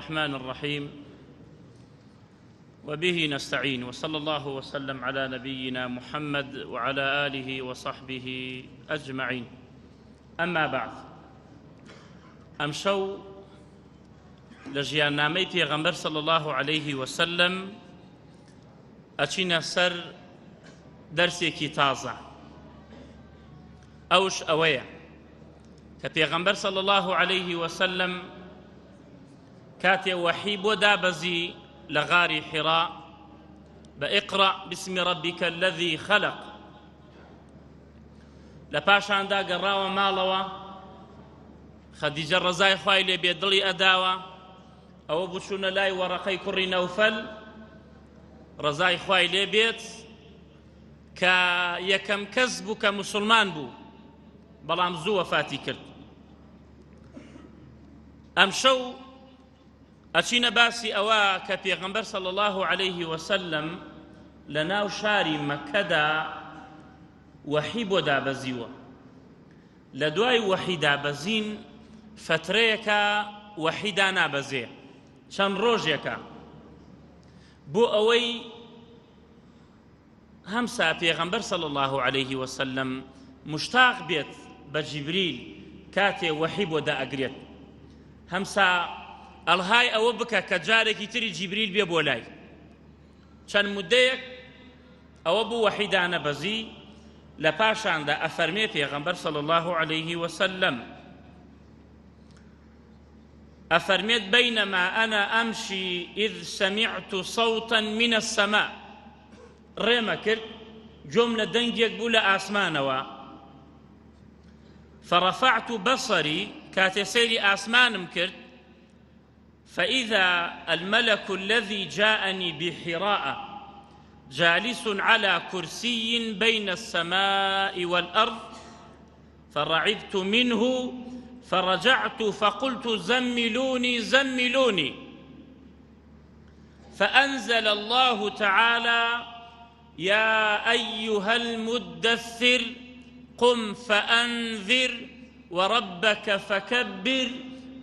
الرحمن الرحيم وبه نستعين وصلى الله وسلم على نبينا محمد وعلى آله وصحبه أجمعين أما بعد ئەمشەو لە ژیاننامەی پێغەمبەر صلی الله عليه وسلم ئەچینە سەر دەرسێکی تازە ئەوش ئەوەیە کە پێغەمبەر صلی الله عليه وسلم کاتێ وەحی بۆ دابەزی لە غاری حیرا بە اقرأ باسم ربك الذي خلق لە پاشاندا گەڕاوە ماڵەوە خەدیجە ڕەزای خوای لێ بێ دڵی ئەداوە ئەوە بچوونە لای وەڕەقەی کوڕی نەوفەل ڕەزای خوای لێ بێت کە یەکەم کەس بوو کە مسلمان بوو بەڵام زوو وەفاتی کرد ئەمشەو ئەچینە باسی ئەوە کە پێغەمبەر صلی الله علیه وسلم لە ناو شاری مەکەدا وەحی بۆ دابەزیوە لە دوای وەحی دابەزین فترەیەکە وەحی دانابەزێ چەند ڕۆژێکە بۆ ئەوەی هەمسا پێغەمبەر صلی اللە علیه وسلم مشتاق بێت بە جیبریل کاتێ وەحی بۆ دائەگرێت هەمسا ئەڵهای ئەوە بکە کە جارێکی تری جیبریل بێ بۆ لای چەند مدەیەک ئەوە بوو وەحی دانەبەزی لە پاشاندا ئەفەرمێ پێغەمبەر صلی الله علیه وسلم ئەفەرمێت بینما أنا أمشي إذ سمعت صوتا من السماء ڕێمە کرد گوێم لە دەنگێک بوو لە ئاسمانەوە فرفعت بصري کاتێ سەیری ئاسمانم کرد فإذا الملك الذي جاءني بحراء جالس على كرسي بين السماء والأرض فرعبت منه فرجعت فقلت زملوني زملوني فأنزل الله تعالى يا أيها المدثر قم فأنذر وربك فكبر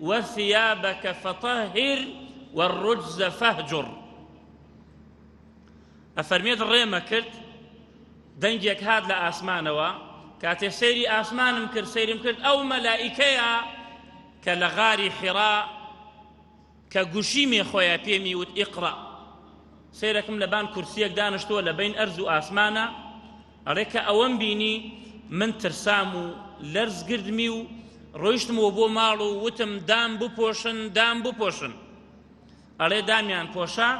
وثيابك فطهر والرجز فاهجر ئەفەرمێت ڕێمە کرد دەنگێک هات لە ئاسمانەوە کاتێ سەیری ئاسمانم کرد سەیرم کرد ئەو مەلائیکەیە کە لە غاری حیرا کە گوشیمێ خۆیان پێمی وت ئیقرا سەیرەکم لەبان کورسیەک دانیشتووە لە بین ئەرز و ئاسمانە ئەڵێ کە ئەوەم بینی من ترسام و لەرز گردمی و ڕۆیشتمەوە بۆ ماڵ و وتم دام بپۆشن دام بپۆشن ئەڵێ دامیان پۆشا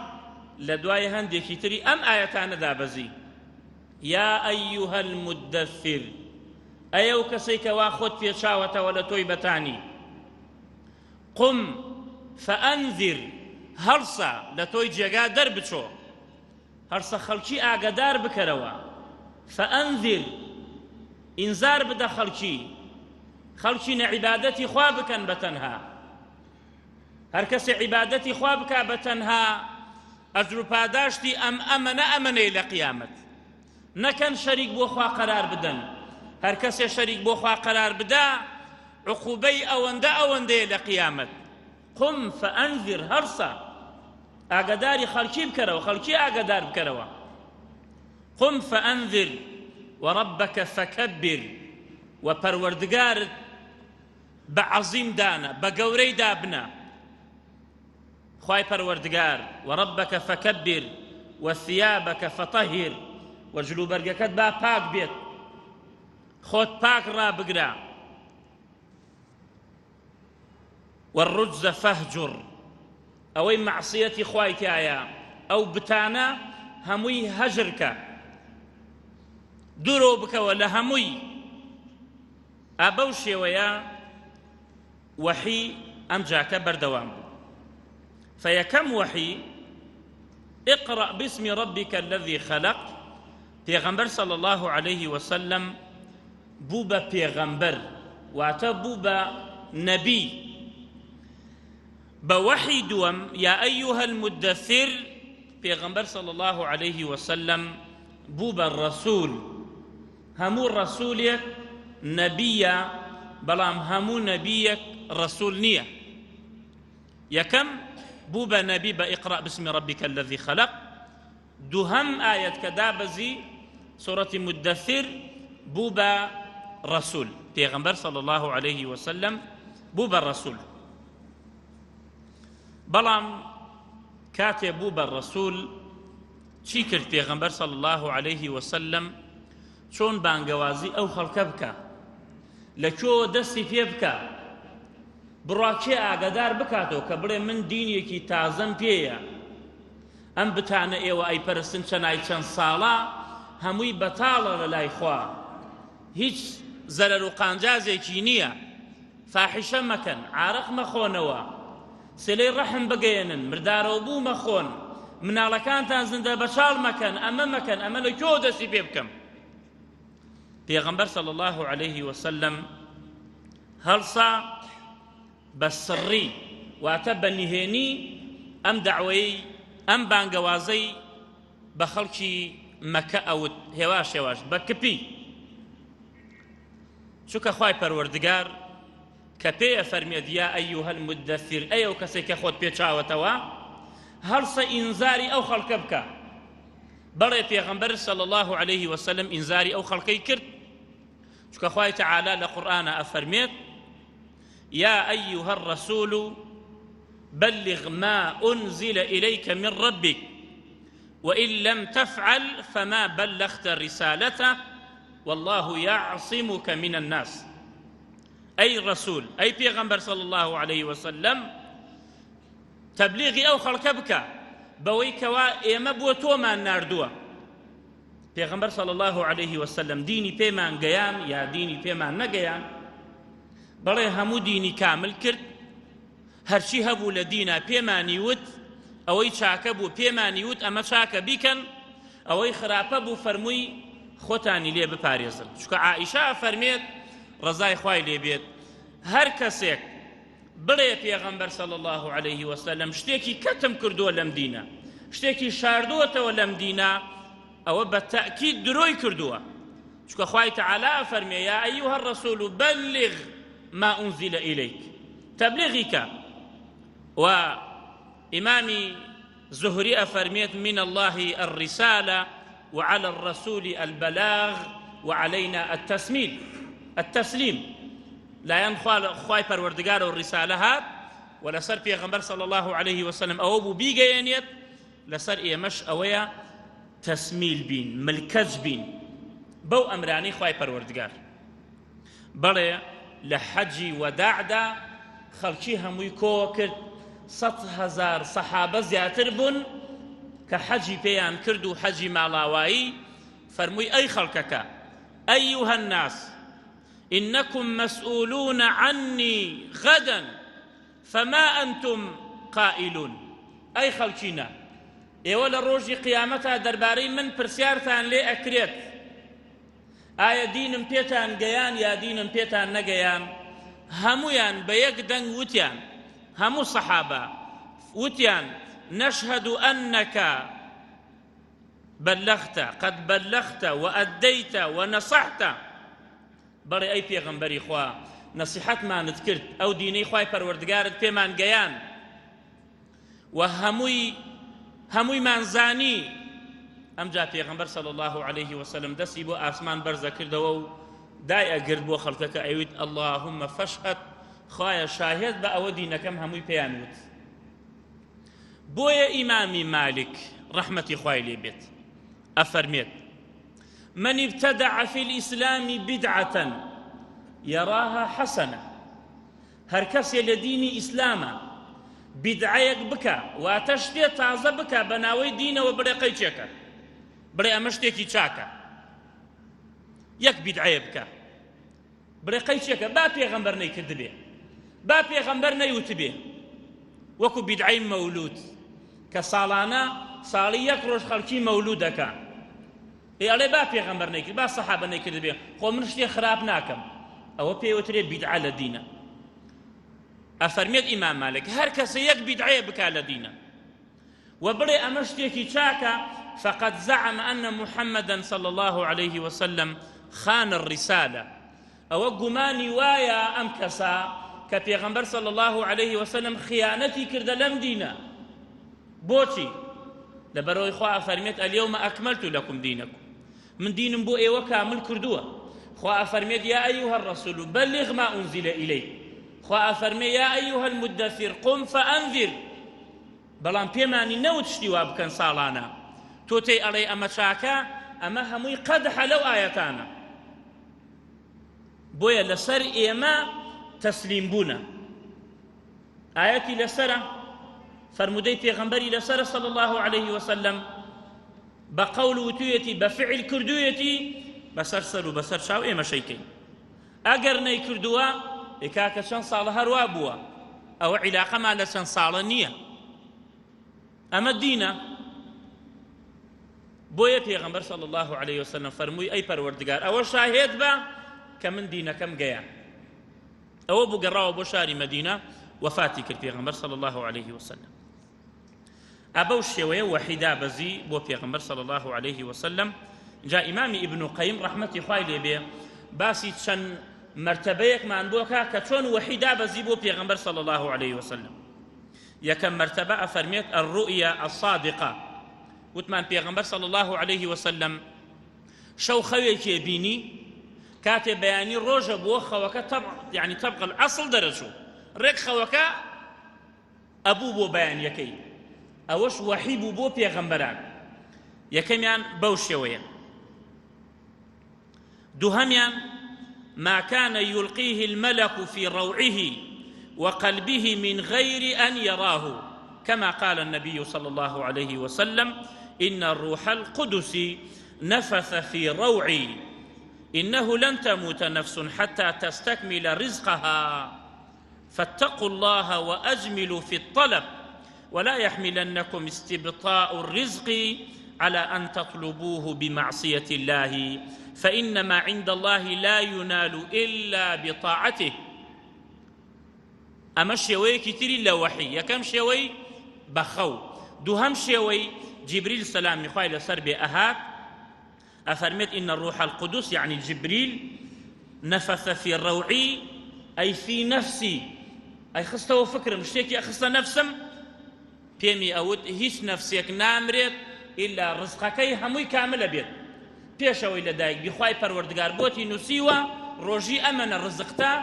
لە دوای هەندێکی تری ئەم ئایەتانە دابەزی یا ئەیها المدثر ئەی ئەو کەسەی کەوا خۆت پێچاوەتەوە لە تۆی بەتانی قم فأنذر هەڵسە لە تۆی جێگا دەربچۆ هەڵسە خەڵکی ئاگەدار بکەرەوە فأنذر ئینزار بدە خەڵکی خەڵکی نە عیبادەتی خوا بکەن بە تەنها هەر کەسێ عیبادەتی خوا بکا بە تەنها ئەجر و پاداشتی ئەم ئەمەنە ئەمەنەی لە قیامەت نەکەن شەریک بۆ خوا قەرار بدەن هەر کەسێ شەریک بۆ خوا قەرار بدا عقوبەی ئەوەندە ئەوەندەیە لە قیامەت قم فأنذر هەڵسە ئاگاداری خەڵکی بکەرەوە خەڵکی ئاگادار بکەرەوە قم فأنذر وربك فكبر و پەروەردگارت بە عەزیم دانە بە گەورەی دابنە خوای پەروەردگار وربک فکبر وثیابک فطهر و جلوبەرگەکەت با پاک بێت خۆت پاک ڕابگرە والرجز فهجر ئەوەی مەعسیەتی خوای تایە ئەو بتانە هەمووی هەجرکە دوورەوە بکەوە لە هەمووی ئا بەو شێوەیە وەحی ئەم جاکە بەردەوام بوو فیەکەم وەحی اقرأ باسم ربك الذي خلق پێغەمبەر صلى الله عليه وسلم بوو بە پێغەمبەر واتە بوو بە نەبی بە وەحی دووەم یا ئەیها المدثر پێغەمبەر صلى الله عليه وسلم بوو بە ڕەسول هەموو ڕەسولێک نەبییە بەڵام هەموو نەبییەک ڕەسول نییە. یەکەم بوو بە نەبی بە اقرأ باسم ربك الذي خلق، دووهەم ئایەت کە دابەزی سورەتی مدثر بوو بە ڕەسول، پێغەمبەر صلی الله علیه وسلم بوو بە ڕەسول. بەڵام کاتێ بوو بە ڕەسول چی کرد پێغەمبەر صلی الله علیه وسلم؟ چۆن بانگەوازی ئەو خەڵکە بکا؟ لە کوێوە دەستی پێ بکا؟ بڕوا کێ ئاگادار بکاتەوە کە بڵێ من دینێکی تازەم پێیە، ئەم بتانە ئێوە ئەیپەرستن چەنای چەند ساڵە هەمووی بەتاڵە لە لای خوا، هیچ زەرەر و قانجازێکی نییە، فاحیشە مەکەن، عارەق مەخۆنەوە، سلەی ڕەحم بگەیەنن، مردارەوەبوو مەخۆن، مناڵەکانتان زیندە بەچاڵ مەکەن، ئەمە مەکەن، ئەمە لە کوێوە دەستی پێ بکەم؟ پێغەمبەر صلی الله علیه وسلم هەڵسا بە سڕی، واتە بە نهێنی ئەم دەعوەیەی، ئەم بانگەوازەی بە خەڵکی مەکە ئەوت، هێواش هێواش بە کپی، چونکە خوای پەروەردگار کە پێی ئەفەرمێت یا ئەیها المدثر، ئەی ئەو کەسەی کە خۆت پێچاوەتەوە هەڵسە ئینزاری ئەو خەڵکە بکە. بەڵێ پێغەمبەر صلی الله علیه وسلم ئینزاری ئەو خەڵکەی کرد، چونکە خوای تعالی لە قورئانا ئەفەرمێت یا أيها الرسول بلغ ما أنزل إليك من ربك وإن لم تفعل فما بلغت رسالته والله يعصمك من الناس. ئەی ڕەسول، ئەی پێغەمبەر صلی الله علیه وسلم، تەبلیغی ئەو خەڵکە بکە بەوەی کەوا ئێمە بۆ تۆمان ناردووە. پێغەمبەر صلی الله علیه وسلم دینی پێمان گەیان یا دینی پێمان نەگەیان؟ بەڵێ هەموو دینی کامل کرد، هەرچی هەبوو لە دینا پێمانی وت، ئەوەی چاکە بوو پێمانی وت ئەمە چاکە بیکەن، ئەوەی خراپە بوو فەرمووی خۆتانی لێ بپارێزن. چونکە عائیشە ئەفەرمێت ڕەزای خوای لێ بێت هەر کەسێک بڵێ پێغەمبەر صلی الله علیه وسلم شتێکی کەتم کردووە لەم دینە، شتێکی شاردووەتەوە لەم دینە، ئەوە بە تەئکید درۆی کردووە. چونکە خوای تەعالا ئەفەرمێ یا ئەیها الرسول بلغ ما أنزل إليك، تەبلیغی کە. و ئیمامی زهری ئەفەرمێت من الله الرسالة وعلى الرسول البلاغ وعلينا التسميل التسليم. لایەن خوای پەروەردگار و ڕیسالە هات و لەسەر پێغەمبەر صلی الله علیه وسلم ئەوە بوو بیگەیەنێت، لەسەر ئێمەش ئەوەیە تەسمیل بین، ملکەچ بین بەو ئەمرانەی خوای پەروەردگار. بەڵێ لە حەجی وەداعدا خەڵکی هەمووی کۆ کرد، 100,000 سەحابە زیاتر بوون کە حەجی پێیان کرد و حەجی ماڵاوایی. فەرمووی ئەی خەڵکەکە، ئەیها الناس إنكم مسؤولون عني غدا فما أنتم قائلون. ئەی خەڵکینە، ئێوە لە ڕۆژی قیامەتا دەربارەی من پرسیارتان لێ ئەکرێت، ئایا دینم پێتان گەیان یا دینم پێتان نەگەیان؟ هەمویان بە یەک دەنگ وتیان، هەموو سەحابە وتیان نشهد أنك بلغت قد بلغت وأديت ونصحت. بەڵێ ئەی پێغەمبەری خوا نەسیحەتمانت کرد، ئەو دینەی خوای پەروەردگارت پێمان گەیان و هەمووی هەموویمان زانی. ئەمجا پێغەمبەر صلی الله علیه وسلم دەستی بۆ ئاسمان بەرزە کردەوە و دای ئەگرت بۆ خەڵکەکە ئەویت اللهم فاشهد، خوایە شاهێد بە ئەوە دینەکەم هەمووی پێیان وت. بۆیە ئیمامی مالک ڕەحمەتی خوای لێ بێت ئەفەرمێت من ابتدع في الإسلام بدعة يراها حسنة، هەر کەسێ لە دینی ئیسلامە بیدعەیەک بکە، واتە شتێ تازە بکە بە ناوەی دینەوە بڵێ قەیچێکە، بڵێ ئەمە شتێکی چاکە، یەک بیدعەیە بکە بڵێ قەیچێکە، با پێغەمبەر نەیکردبێ، با پێغەمبەر نەیوتبێ، وەکو بیدعەی مەولود کە ساڵانە ساڵی یەک ڕۆژ خەڵکی مەولود دەکا، ئێ ئەڵێ با پێغەمبەر نەیکرد، با سەحابە نەیکردبێ، خۆ من شتێ خراپ ناکەم، ئەوە پێوترێ بیدعە لە دینە. ئەفەرمێت ئیمام مالک هەر کەسە یەک بیدعەیە بکا لە دینە و بڵێ ئەمە شتێکی چاکە، فقد زعم أن محمدا صلى الله عليه وسلم خان الرسالة، ئەوە گومانی وایە ئەم کەسە کە پێغەمبەر صلی الله علیه وسلم خیانەتی کردە لەم دینە. بۆچی؟ لەبەرئەوەی خوا ئەفەرمێت الیوم اکملت لکم دینکم، من دینم بۆ ئێوە کامل کردووە. خوا ئەفەرمێت یا ایها الرسول بلغ ما انزل الیک، خوا ئەفەرمێ یا ایها المدثر قم فانذر. بەڵام پێمانی نەوت شتی وا بکەن ساڵانە تۆ تێی ئەڵێی ئەمە چاکە، ئەمە هەمووی قەدحە لەو ئایەتانە. بۆیە لەسەر ئێمە تەسلیم بوونە. ئایەتی لەسەرە، فەرموودەی پێغەمبەری لەسەرە صلی الله علیه وسلم، بە قەول وتویەتی، بە فعل کردوویەتی، بەسەر سەر و بەسەر چاو ئێمە شەیکەین. ئەگەر نەیکردووە، ئێ کاکە چەند ساڵە هەروا بووە، ئەوە عیلاقەمان لە چەند ساڵە نییە، ئەمە دینە. بۆیە پێغەمبەر صلی الله علیه وسلم فەرمووی ئەی پەروەردگار ئەوە شاهێد بە کە من دینەکەم گەیان. ئەوە بوو گەڕاوە بۆ شاری مەدینە وەفاتی کرد پێغەمبەر صلی الله علیه وسلم. ئەبەو شێوەیە وەحی دابەزی بۆ پێغەمبەر صلی الله علیه وسلم. جا ئیمامی ئیبن قەیم ڕەحمەتی خوای لێ بێ باسی چەند مەرتەبەیەکمان بۆ کا کە چۆن وەحی دابەزی بۆ پێغەمبەر صلی الله علیه وسلم. یەکەم مەرتەبە ئەفەرمێت الرؤیا الصادقە. وتمان پێغەمبەر صلی الله علیه وسلم شەو خەوێکی بینی، کاتێ بەیانی ڕۆژە بووە خەوەکە تەبع یعنی تەبق العەسڵ دەرەچوو، ڕێک خەوەکە ئەبوو بۆ بەیانیەکەی. ئەوەش وەحی بوو بۆ پێغەمبەران. یەکەمیان بەو شێوەیە. دووهەمیان ما كان يلقيه الملك في روعه وقلبه من غير أن يراه كما قال النبي صلى الله عليه وسلم إن الروح القدس نفث في روعي إنه لن تموت نفس حتى تستكمل رزقها فاتقوا الله وأجملوا في الطلب ولا يحملنكم استبطاء الرزق على أن تطلبوه بمعصية الله فإن ما عند الله لا ينال إلا بطاعته. ئەمە شێوەیەکی تری لە وەحی. یەکەم شێوەی بەخەو، دووهەم شێوەی جیبریل سەلامی خوای لەسەر بێ ئەهات ئەفەرمێت إن الروح القدس يعني جبريل نفث في روعي أي في نفسي ئەی خستەوە فکرم شتێکی ئەخستە نەفسم پێمی ئەوت هیچ نەفسێک نامرێت ئیلا ڕزقەکەی هەمووی کاملە بێت پێشەوەی لەدایک بی خوای پەروەردگار بۆتی نووسیوە ڕۆژی ئەمەنە ڕزقتە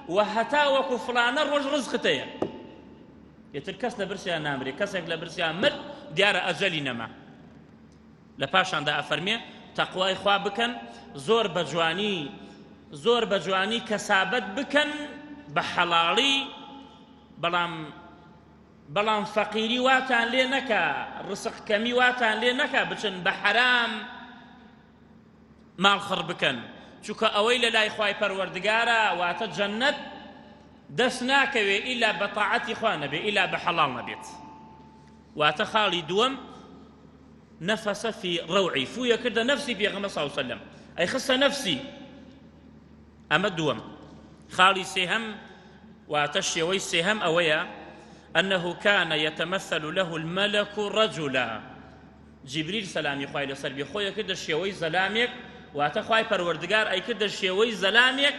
و هەتا وەکو فڵانە ڕۆژ ڕزقتەیە. ئیتر کەس لە برسیا نامرێ، کەسێک لە برسیا مرد دیارە ئەجەلی نەما. لە پاشاندا ئەفەرمێ تەقوای خوا بکەن، زۆر بە جوانی زۆر بە جوانی کەسابەت بکەن بە حەڵاڵی، بەڵام بەڵام فەقیری واتان لێ نەکا، ڕسق کەمی واتان لێ نەکا بچن بە حەرام ماڵ خڕ بکەن، چونکە ئەوەی لە لای خوای پەروەردگارە واتە جەنەت دەست ناکەوێ ئیلا بە تاعەتی خوا نەبێ، ئیلا بە حەڵاڵ نەبێت. واتە خاڵی دووەم نەفەسە فی ڕەوعی، فوویە کردە نەفسی پێغەمبەر صلی الله علیه وسلم، ئەی خستە نەفسی. ئەمە دووەم. خاڵی سێهەم واتە شێوەی سێهەم ئەوەیە أنه كان يتمثل له الملك رجلا، جیبریل سەلامی خوای لەسەر بێ خۆی ئەکردە شێوەی زەلامێک، واتە خوای پەروەردگار ئەیکردە شێوەی زەلامێک،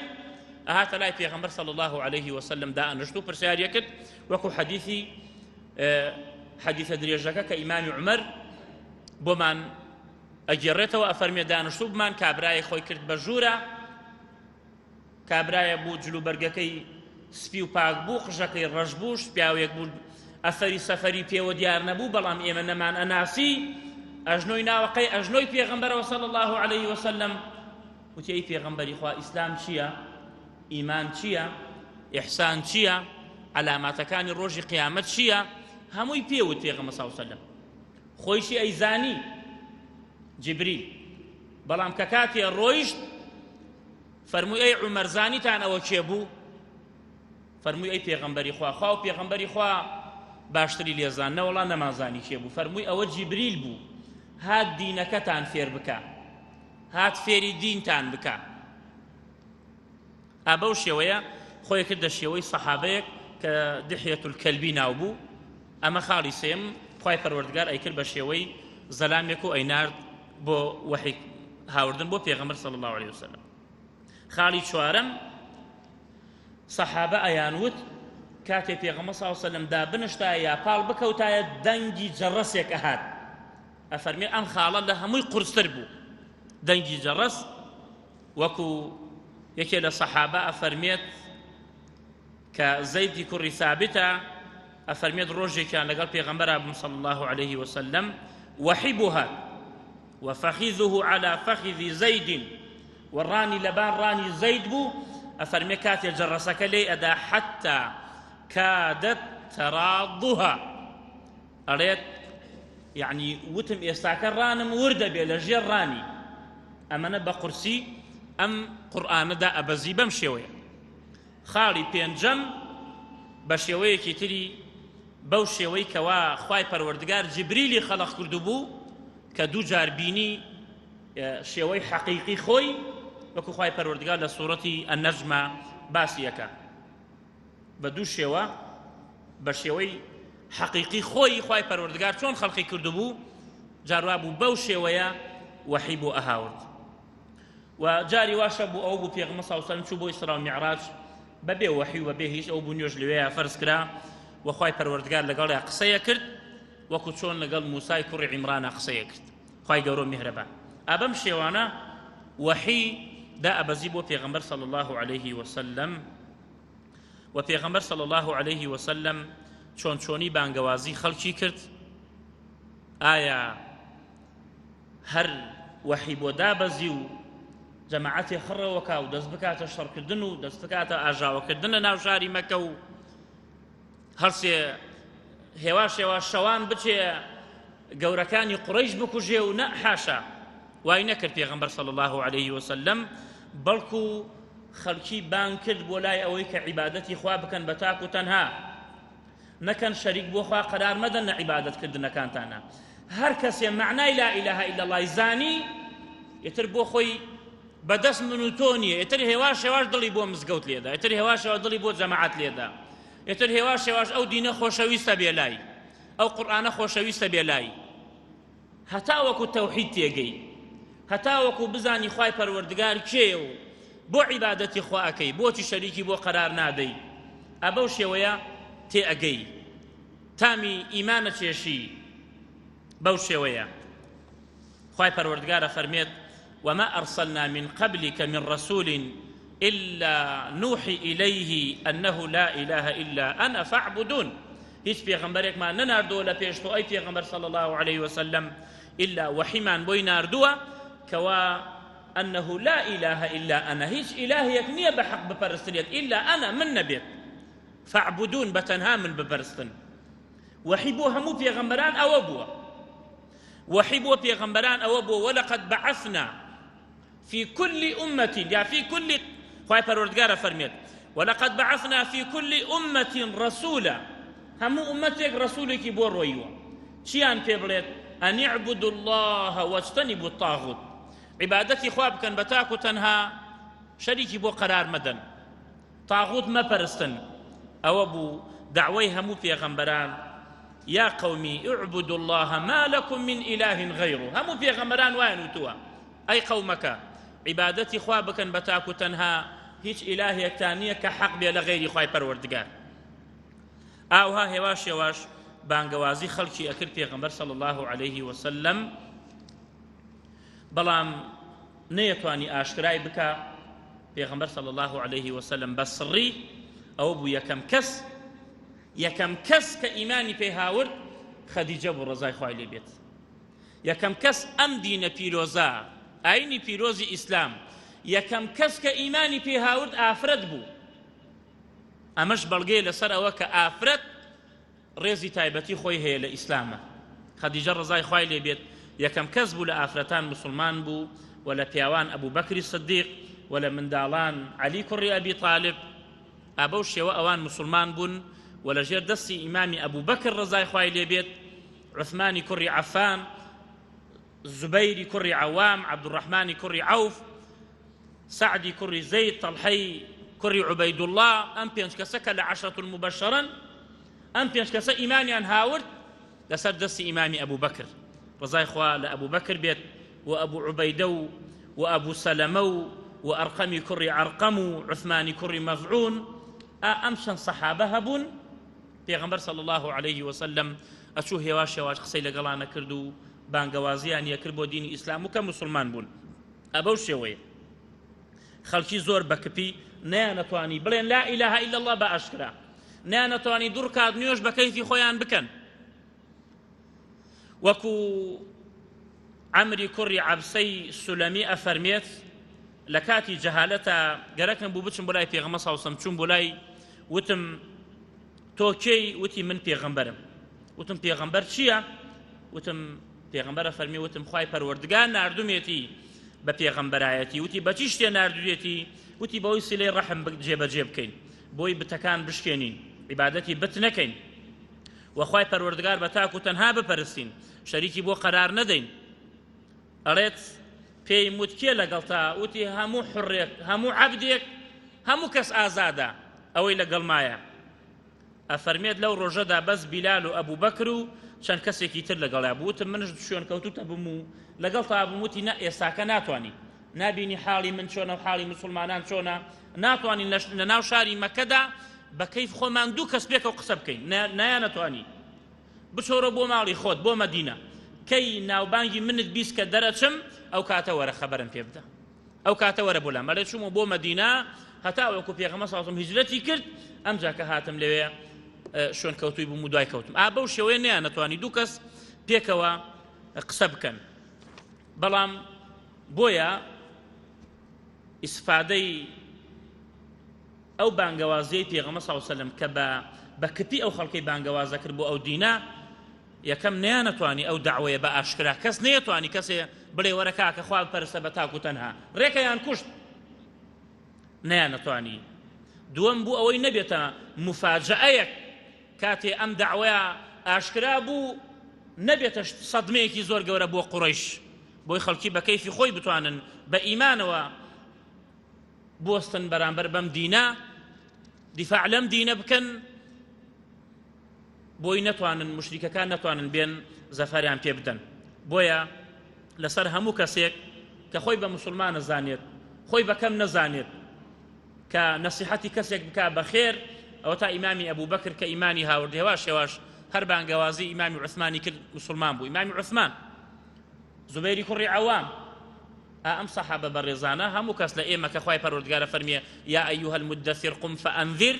ئەهاتە لای پێغەمبەر صلی الله علیه وسلم دائەنشت و پرسیاری کرد، وەکو حەدیثی حەدیثە درێژەکە کە ئیمامی عومەر بۆمان ئەگێڕێتەوە ئەفەرمێ دانشتوو بمان کابرایە خۆی کرد بە ژوورە، کابرایە بوو جلوبەرگەکەی سپی و پاک بوو، قژەکەی ڕەش بوو، پیاوێک بوو ئەسەری سەفەری پێوە دیار نەبوو، بەڵام ئێمە نەمان ئەناسی، ئەژنۆی ناوەقەی ئەژنۆی پێغەمبەرەوە صلی الله علیه وسلم، وتی ئەی پێغەمبەری خوا ئیسلام چییە؟ ئیمان چییە؟ ئیحسان چییە؟ عەلاماتەکانی ڕۆژی قیامەت چییە؟ هەمووی پێوت پێغەمبەر صلی الله علیه وسلم. خۆیشی ئەیزانی جبریل، بەڵام کە کاتێ ڕۆیشت فەرمووی ئەی عومەر زانیتان ئەوە کێ بوو؟ فەرمووی ئەی پێغەمبەری خوا، خوا و پێغەمبەری خوا باشتری لێزان، نەوەڵا نەمانزانی کێ بوو. فەرمووی ئەوە جیبریل بوو هات دینەکەتان فێر بکا، هات فێری دینتان بکا. ئا بەو شێوەیە خۆی کردە شێوەی سەحابەیەک کە دحیەت الکەلبی ناو بوو. ئەمە خاڵی سێم، خوای پەروەردگار ئەیکرد بە شێوەی زەلامێک و ئەینارد بۆ وەحی هاوردن بۆ پێغەمبەر صلی الله علیه وسلم. خاڵی چوارەم سەحابە ئەیانوت کاتێ پێغەمبەر صلی اللە علیه وسلم دابنشتایە یا پاڵ بکەوتایە دەنگی جەڕەسێک ئەهات. ئەفەرمێ ئەم خاڵە لە هەمووی قورستر بوو دەنگی جەڕەس. وەکو یەکێ لە سەحابە ئەفەرمێت کە زەیدی کوڕی ثابتە، ئەفەرمێت ڕۆژێکیان لەگەڵ پێغەمبەرا بووم صلی الله علیه وسلم، وەحی بۆ هات وفخذه على فخذ زید و ڕانی لەبان ڕانی زەید بوو. ئەفەرمێ کاتێ جەڕەسەکە لێی ئەدا حتى كادت تراضها، ئەڵێت یعنی وتم ئێستاکە ڕانم وردە بێ لە ژێر ڕانی. ئەمەنە بە قورسی ئەم قورئانەدا ئەبەزی بەم شێوەیە. خاڵی پێنجەم بە شێوەیەکی تری بەو شێوەی کەوا خوای پەروەردگار جبریلی خەڵق کردبوو کە دوو جار بینی شێوەی حەقیقی خۆی، وەکو خوای پەروەردگار لە سوڕەتی النجمە باسی ئەکا بە دوو شێوە، بە شێوەی حەقیقی خۆی خوای پەروەردگار چۆن خەڵقی کردبوو جاروا بوو بەو شێوەیە وەحی بۆ ئەهاورد. و جاری واشە بوو ئەوە بوو پێغەمبەر صلی الله علیه و سلم چوو بۆ ئیسرا و میعراج بەبێ وەحی و بەبێ هیچ، ئەو بوو نوێژ لەوێیا فەرز کرا و خوای پەروەردگار لەگەڵیا قسەیە کرد وەکو چۆن لەگەڵ موسای کوڕی عیمرانا قسەیە کرد. خوای گەورە و میهرەبان ئابەم شێوانە وەحی دا ئەبەزی بۆ پێغەمبەر صلی الله علیه وسلم. و پێغەمبەر صلی الله علیه وسلم چۆن چۆنی بانگەوازی خەڵکی کرد؟ ئایا هەر وەحی بۆ دابەزی و جەماعەتێ خڕەوەکا و دەست بکاتە شەڕکردن و دەست بکاتە ئاژاوەکردن لە ناو شاری مەکە و هەرسێ هێواش هێواش شەوان بچێ گەورەکانی قوڕەیش بکوژێ و نە حاشا وای نەکرد پێغەمبەر صلی الله علیه وسلم، بەڵکو خەڵکی بانگ کرد بۆ لای ئەوەی کە عیبادەتی خوا بکەن بە تاک و تەنها، نەکەن شەریک بۆ خوا قەرار مەدەن لە عیبادەتکردنەکانتانە. هەر کەسێ مەعنای لا اله الا الله زانی ئیتر بۆ خۆی بەدەست من و تۆ نییە، ئیتر هێواش هێواش دڵی بۆ مزگەوت لێدا، ئیتر هێواش هێواش دڵی بۆ جەماعەت لێدا، ئیتر هێواش هێواش ئەو دینە خۆشەویستە بێ لای، ئەو قورئانە خۆشەویستە بێ لای، هەتاوەکو تەوحید تێگەی، هەتاوەکو بزانی خوای پەروەردگار کێیە و بۆ عیبادەتی خوا ئەکەی، بۆچی شەریکی بۆ قەرار نادەی، ئە بەو شێوەیە تێ ئەگەی، تامی ئیمانە چێشی بەو شێوەیە. خوای پەروەردگار ئەفەرمێت وما أرسلنا من قبلك من رسول إلا نوحي إليه أنه لا إله إلا أنا فاعبدون. هیچ پێغەمبەرێکمان نەناردووە لە پێش تۆ ئەی پێغەمبەر صلی الله عليه وسلم إلا وحیمان بۆی ناردووە کەوا أنه لا إله إلا أنا، هیچ ئیلاهێک نییە بە حەق بپەرسترێت إلا أنا، من نەبێت، فاعبدون، بە تەنها من بپەرستن. وحی بۆ هەموو پێغەمبەران ئەوە بووە، وحی بۆ پێغەمبەران ئەوە بووە ولقد بعثنا في كل أمة یا في كل، خوای پەروەردگارە فەرمێت ولقد بعثنا في كل أمة رسولا، هەموو ئومەتێک ڕەسوولێکی بۆ ڕۆیوە چیان پێ بڵێت؟ أن اعبدوا الله واجتنبوا الطاغوت، عیبادەتی خوا بکەن بە تاک و تەنها، شەریکی بۆ قەرار مەدەن، طاغوت مەپەرستن. ئەوە بوو دعوەی هەموو پێغەمبەران، یا قومی اعبدوا الله ما لكم من إله غيره. هەموو پێغەمبەران وایان وتووە ئەی قەومەکە عیبادەتی خوا بکەن بە تاک و تەنها، هیچ ئیلاهێکتان نییە کە حەق بێ لە غەیری خوای پەروەردگار. ئاوها هێواش هێواش بانگەوازی خەڵکی ئەکرد پێغەمبەر صلی الله علیه وسلم، بەڵام نەیەتوانی ئاشکرای بکە. پێغەمبەر صلی الله علیه وسلم بە سڕی ئەوە بوو یەکەم کەس، یەکەم کەس کە ئیمانی پێ هاورد خەدیجە بوو ڕەزای خوای لێ بێت. یەکەم کەس ئەم دینە پیرۆزە، ئاینی پیرۆزی ئیسلام، یەکەم کەس کە ئیمانی پێ هاورد ئافرەت بوو. ئەمەش بەڵگەیە لەسەر ئەوە کە ئافرەت ڕێزی تایبەتی خۆی هەیە لە ئیسلامە. خەدیجە ڕەزای خوای لێ بێت یەکەم کەس بوو لە ئافرەتان موسڵمان بوو و لە پیاوان ئەبوو بەکری سدیق و لە منداڵان عەلی کوڕی ئەبی تالیب. ئابەو شێوە ئەوان موسڵمان بوون و لەژێر دەستی ئیمامی ئەبوو بەکر ڕەزای خوای لێ بێت، عوثمانی کوڕی عەفان، زوبەیری کوڕی عەوام، عەبدوڕەحمانی کوڕی عەوف، سەعدی کوڕی زەید، تەڵحەی کوڕی عوبەیدوڵڵا، ئەم پێنج کەسە کە لە عەشرەت الموبەشەرن، ئەم پێنج کەسە ئیمانیان هاورد لەسەر دەستی ئیمامی ئەبوو بەکر ڕەزای خوا لە ئەبوو بەکر بێت و ئەبوو عوبەیدە و و ئەبوو سەلەمە و و ئەرقەمی کوڕی عەرقەم و عوثمانی کوڕی مەزعون. ئا ئەم چەند سەحابە هەبوون پێغەمبەر صلی الله علیه وسلم ئەچوو هێواش هێواش قسەی لەگەڵانە کرد و بانگەوازیان یەکرد بۆ دینی ئیسلام و کە موسڵمان بوون ئەبەو شێوەیە خەڵکی زۆر بە کپی نەیانەتوانی بڵێن لا إله إلا الله بە ئاشکرا نەیانەتوانی دوو ڕکات نوێژ بە کەیفی خۆیان بکەن وەکو عەمری کوڕی عەبسەی سولەمی ئەفەرمێت لە کاتی جەهالەتا گەرەکم بوو بچم بۆ لای پێغەمبەر صلی الله چوون بۆ لای وتم تۆ کێی وتی من پێغەمبەرم وتم پێغەمبەر چییە وتم پێغەمبەرە فەرمی وتم خوای پەروەردگار ناردومێتی بە پێغەمبەرایەتی وتی بەچی شتێ ناردوێتی وتی بەوەی سیلەی ڕەحم جێبەجێ بکەین بۆی بتەکان بشکێنین عیبادەتی بت نەکەین و خوای پەروەردگار بە تاک و تەنها بپەرستین شەریکی بۆ قەرار نەدەین ئەڵێت پێیم وت کێ لەگەڵتا وتی هەموو حڕێک هەموو عەبدێک هەموو کەس ئازادە ئەوەی لەگەڵمایە ئەفەرمێت لەو ڕۆژەدا بەس بیلال و ئەبوو بەکر و چەند کەسێکی تر لەگەڵیا بوو وتم منش شوێن کەوتوتە بم و لەگەڵ تا بوم وتی نە ئێستاکە ناتوانی نابینی حاڵی من چۆنە و حاڵی مسلمانان چۆنە ناتوانین لە ناو شاری مەکەدا بە کەیف خۆمان دوو کەس پێکەوە قسە بکەین نایانەتوانی بچۆرە بۆ ماڵی خۆت بۆ مەدینە کەی ناوبانگی منت بیست کە دەرەچم ئەو کاتە وەرە خەبەرم پێ بدە ئەو کاتە وەرە بۆ لام ئەڵێ چوومە بۆ مەدینە هەتا وەکو پێغەمبەر صلی الله هیجرەتی کرد ئەمجا کە هاتم لەوێ شوێن کەوتوی بووم و دوای کەوتم ئا بەو شێوەیە نەیانەتوانی دوو کەس پێکەوە قسە بکەن بەڵام بۆیە ئیسفادەی ئەو بانگەوازیەی پێغەمبەر صلی الله علیه و سلم کە بە بە کپی ئەو خەڵکەی بانگەوازە کرد بۆ ئەو دینە یەکەم نەیانەتوانی ئەو دەعوەیە بە ئاشکرا کەس نەیەتوانی کەسێ بڵێ وەرە کاکە خوا بپەرستە بە تاک و تەنها ڕێکەیان کوشت نەیانەتوانی دووەم بوو ئەوەی نەبێتە مفاجەئەیەک کاتێ ئەم دەعوەیە ئاشکرا بوو نەبێتە سەدمەیەکی زۆر گەورە بۆ قوڕەیش بۆی خەڵکی بە کەیفی خۆی بتوانن بە ئیمانەوە بوەستن بەرامبەر بەم دینە دیفاع لەم دینە بکەن بۆی نەتوانن مشریکەکان نەتوانن بێن زەفەریان پێ بدەن بۆیە لەسەر هەموو کەسێک کە خۆی بە مسلمان نەزانێت خۆی بەکەم نەزانێت کە نەسیحەتی کەسێک بک بە خێر ئەوە تا ئیمامی ئەبوو بەکر کە ئیمانی هاورد هێواش هێواش هەر بانگەوازی ئیمامی عوسمانی کرد مسلمان بوو ئیمامی عوسمان زوبەیری کوڕی عەوام ئا ئەم سەحابە بەڕێزانە هەموو کەس لە ئێمە کە خوای پەروەردگارە فەرمیە یا ئەیها المدثر قم فأنذر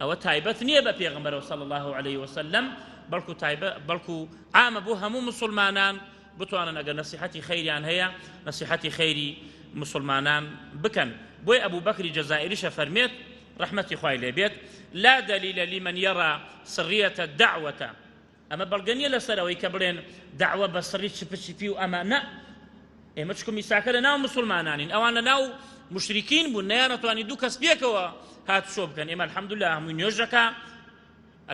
ئەوە تایبەت نییە بە پێغەمبەرەوە صلی الله علیه وسلم بەڵکو تایبە بەڵکو عامە بۆ هەموو مسلمانان بتوانن ئەگەر نەسیحەتی خەیریان هەیە نەسیحەتی خەیری مسلمانان بکەن بۆی ئەبوو بەکری جەزائیریشە فەرمێت ڕەحمەتی خوای لێ بێت لا دلیل لمن يرى سرية الدعوة ئەمە بەڵگە نییە لەسەر ئەوەی کە بڵێن دەعوە بە سڕی چپچپی و ئەمە نە ئێمە چکم ئیساکە لە ناو مسلمانانین ئەوان لە ناو مشریکین بوون نەیانەتوانی دوو کەس پێکەوە هاتوچۆ بکەن ئێمە الحەمدلله هەمووی نوێژەکە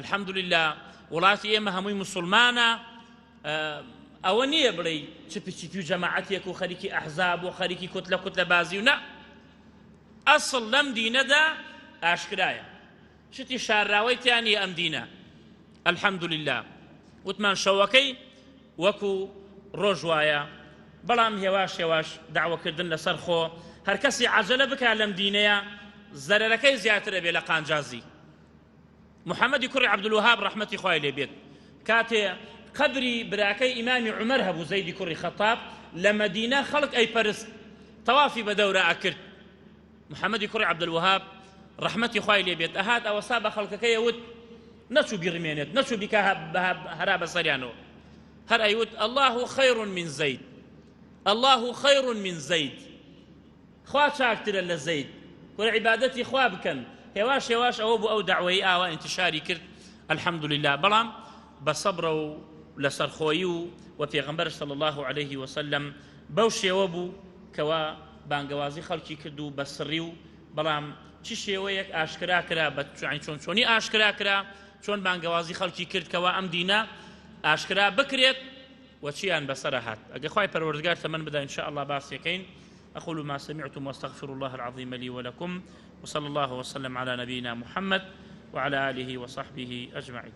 الحەمدلله وڵاتی ئێمە هەمووی مسلمانە ئەوە نییە بڵێ چپچپی و جەماعەتێک و خەریکی ئەحزاب و خەریکی کوتلە کوتلە بازی و نە ئەسڵ لەم دینەدا ئاشکرایە شتی شارراوەی تیا نیە ئەم دینە الحمدللە وتمان شەوەکەی وەکو ڕۆژ وایە بەڵام هێواش هێواش داوەکردن لەسەر خۆ هەر کەسی عەجەلە بکا لەم دینەیە زەرەرەکەی زیاترە بێ لە قانجازی محەممەدی کوڕی عەبدولوەهاب ڕەحمەتی خوای لێ بێت کاتێ قەبری براکەی ئیمامی عومەر هەبوو زەیدی کوڕی خەتاب لە مەدینە خەڵک ئەیپەرست تەوافی بە دەورە ئەکرد محمدی کوڕی عبدالوهاب ڕەحمەتی خوای لێ بێت ئەهات ئەوەسا بە خەڵکەکەی ئەوت نەچوو بیڕمێنێت نەچوو بیکا هەرا بەسەریانەوە هەر ئەیوت الله خیر من زید الله خیر من زید خوا چاکترە لە زەید وەرە عیبادەتی خوا بکەن هێواش هێواش ئەوە بوو ئەو دەعوەی ئاوا ئینتیشاری کرد الحمدلله بەڵام بە سەبرە و لەسەرخۆیی و و پێغەمبەر صلی الله علیه وسلم بەو شێوە بوو کەوا بانگەوازی خەڵکی کرد و بە سڕی و بەڵام چ شێوەیەک ئاشکرا کرا بە چۆن چۆنی ئاشکرا کرا چۆن بانگەوازی خەڵکی کرد کەوا ئەم دینە ئاشکرا بکرێت و چیان بەسەرە هات ئەگە خوای پەروەردگار تەمەن بدا إن شاء الله باسیەکەین أقول ما سمعتم واستغفر الله العظيم لي ولكم وصلى الله وسلم على نبينا محمد وعلى آله وصحبه أجمعين.